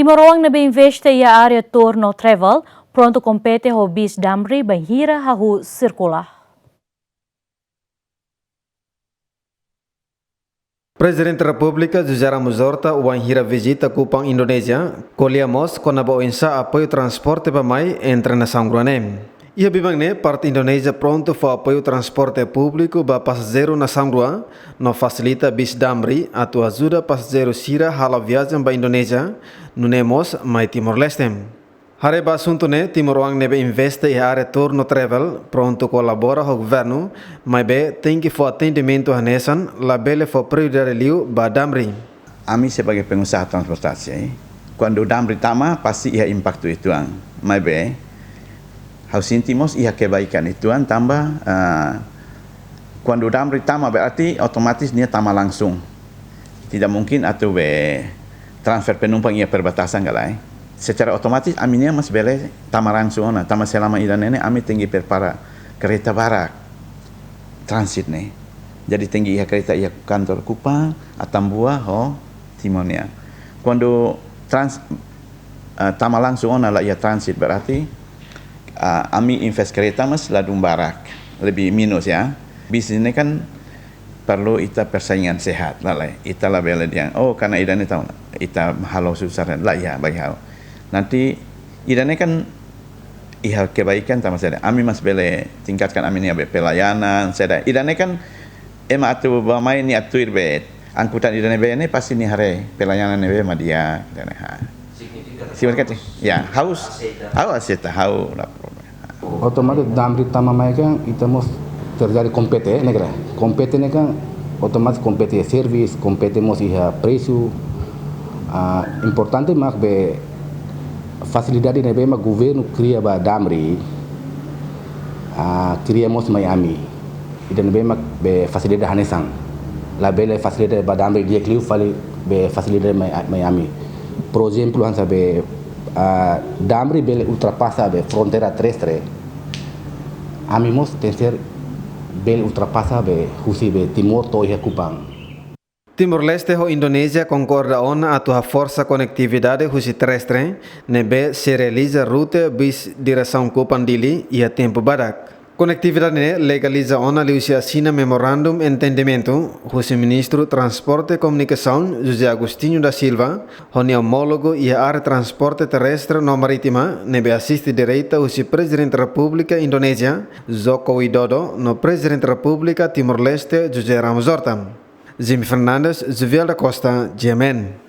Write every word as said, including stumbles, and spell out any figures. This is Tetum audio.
Timoroan ne'ebé investe iha área tour no travel prontu kompete ho bis Damri bainhira hahú sirkula. Prezidente Repúblika José Ramos Horta wainhira vizita Kupang, Indonézia, ko'alia mós kona-ba oinsá apoiu transporte bá-mai entre nasaun rua ne'e. Iha biban ne'e, parte Indonézia prontu fó apoiu transporte públiku ba pasajeiru nasaun rua, no fasilita bis Damri atu ajuda pasajeiru sira hala'o viajen ba Indonézia, nune'e mós mai Timor-Leste. Haree ba asuntu ne'e, timoroan ne'ebé investe iha área tour no travel prontu kolabora ho governu, maibé tenke fó atendimentu hanesan, labele fó prioridade liu ba Damri. Ami sebagai pengusaha transportasi, kuandu Damri tama, pasti iha impaktu uitoan. Maibé, ha'u sente mós iha kebaikan uitoan tanba, ah, kuandu Damri tama berarti otomatis nia tama langsung. Tidak mungkin atu be transfer penumpang iha perbatasan ka lae. Secara otomatis ami-nian mós bele tama langsung ona, tanba selama ida-ne'e ne'e ami tenke prepara kareta barak transit ne'e. Jadi tenke iha kareta iha kantor Kupang, Atambua ho Timor nian. Kuandu trans-, ah, tama langsung ona la iha transit berarti, ah, ami invest kareta mós ladún barak, lebih minus ya. Bisnis ne'e kan perlu ita persaingan sehat, la lae. Ita labele dehan, oh, karena ida-ne'e tama, ita halo susar, la iha bagi ha'u. Nanti ida-ne'e kan iha kebaikan tanba saida. Ami mós bele tingkatkan ami-nia be pelayanan, saida. Ida-ne'e kan ema atu bá-mai nia tuir be angkutan ida-ne'ebé ne'e pasti nia haree pelayanan ne'ebé mak di'ak, ida-ne'e, ha. Signifika, ya, ha'u, ha'u aseita, ha'u la problema. Otomatis Damri tama mai kan, ita mós terjadi kompete, ne'e ka lae. Kompete ne'e kan, otomatis kompete iha servis, kompete mós iha presu. Ah, importante mak be fasilidade ne'ebé mak governu kria ba Damri, ah, kria mós mai ami. Ida-ne'ebé mak be fasilidade hanesan. Labele fasilidade ba Damri di'ak liu fali be fasilidade mai, mai ami. Por ezemplu, hanesan be, ah, Damri bele ultrapasa be fronteira terrestre. Ami mós tenke ser bele ultrapasa be husi be Timor to'o iha Kupang. Timor-Leste ho Indonézia konkorda ona atu haforsa konektividade husi terrestre, ne'ebé sei realiza rute bis diresaun Kupang Dili iha tempu badak. Konektividade ne'e legaliza ona liuhusi asina memorandum entendimentu husi Ministru Transporte Komunikasaun José Agostinho da Silva ho nia omólogu iha área transporte terrestre no marítima, ne'ebé asiste direta husi Prezidente Repúblika Indonézia, Joko Widodo, no Prezidente Repúblika Timor-Leste, José Ramos Horta. Jimmy Fernandes, Jovial da Costa, G M N.